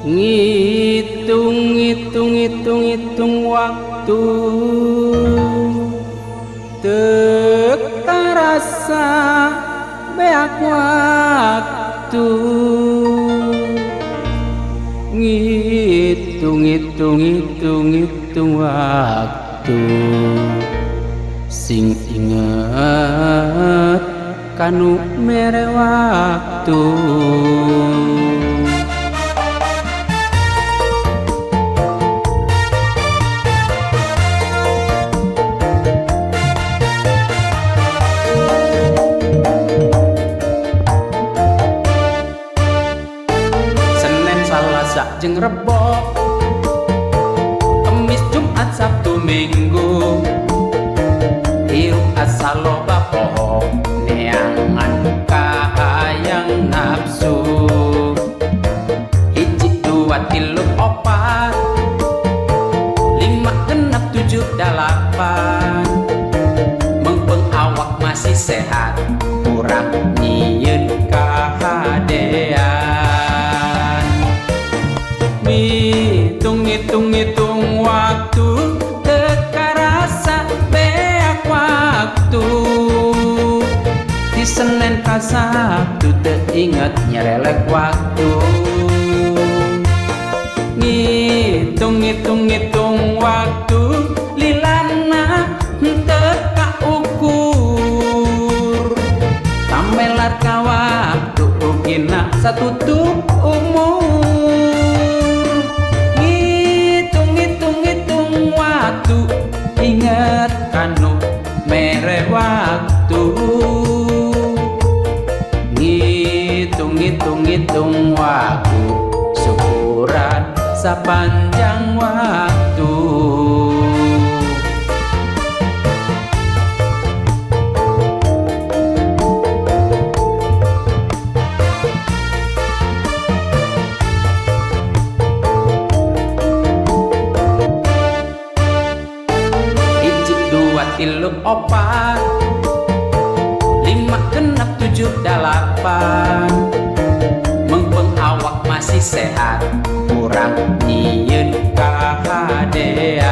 Ngitung ngitung ngitung ngitung waktu, teu karasa beak waktu. Ngitung ngitung ngitung ngitung waktu, sing inget kanu mere waktu. Senin Salasa jeung Rebo, Kemis Jumat Sabtu Minggu, hirup asa loba poho neangan kahayang nafsu. 1 2 3 4 5 6 7 8, mengpeng awak masih sehat, kurang nyieun kahadean. Ngitung ngitung ngitung waktu, teu karasa beak waktu. Di Senin ka Sabtu teu inget nyerelek waktu. Ngitung ngitung ngitung waktu, lilana henteu kaukur. Tamelar ka waktu ugina satutup umur. Ngitung ngitung ngitung waktu, inget kanu mere waktu. Ngitung ngitung ngitung waktu, syukuran sapanjang waktu. 1 2 3 4 5 6 7 8, mengpeng awak masih sehat, kurang nyieun kahadean.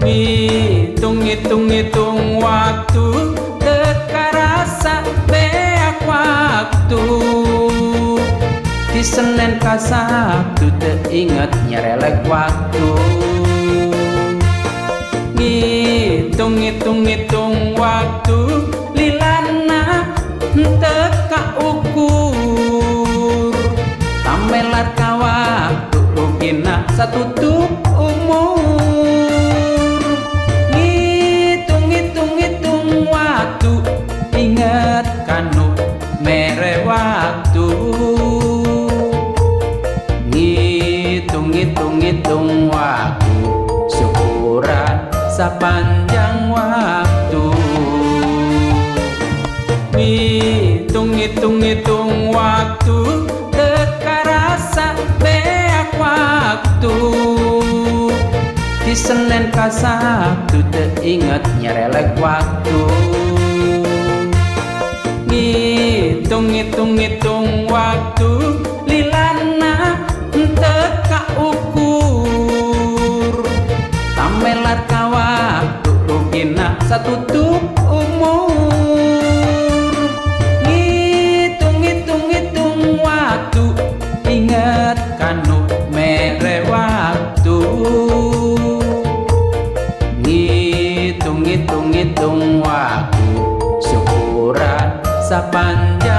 Ngitung ngitung ngitung waktu, teu karasa beak waktu. Di Senin ka Sabtu teu inget nyerelek waktu. Ngitung ngitung ngitung waktu, lilana henteu kaukur. Tamelar ka waktu ugina satutup umur. Ngitung ngitung ngitung waktu, inget kanu mere waktu. Ngitung ngitung ngitung waktu, syukuran sapanjang waktu. Ngitung ngitung ngitung waktu, teu karasa beak waktu. Di Senin ka Sabtu teu inget nyerelek waktu. Ngitung ngitung ngitung waktu, lilana henteu kaukur. Tamelar ka waktu ugina satutup umur. Ngitung ngitung ngitung waktu, inget kanu mere waktu. Ngitung ngitung ngitung waktu, syukuran sapanjang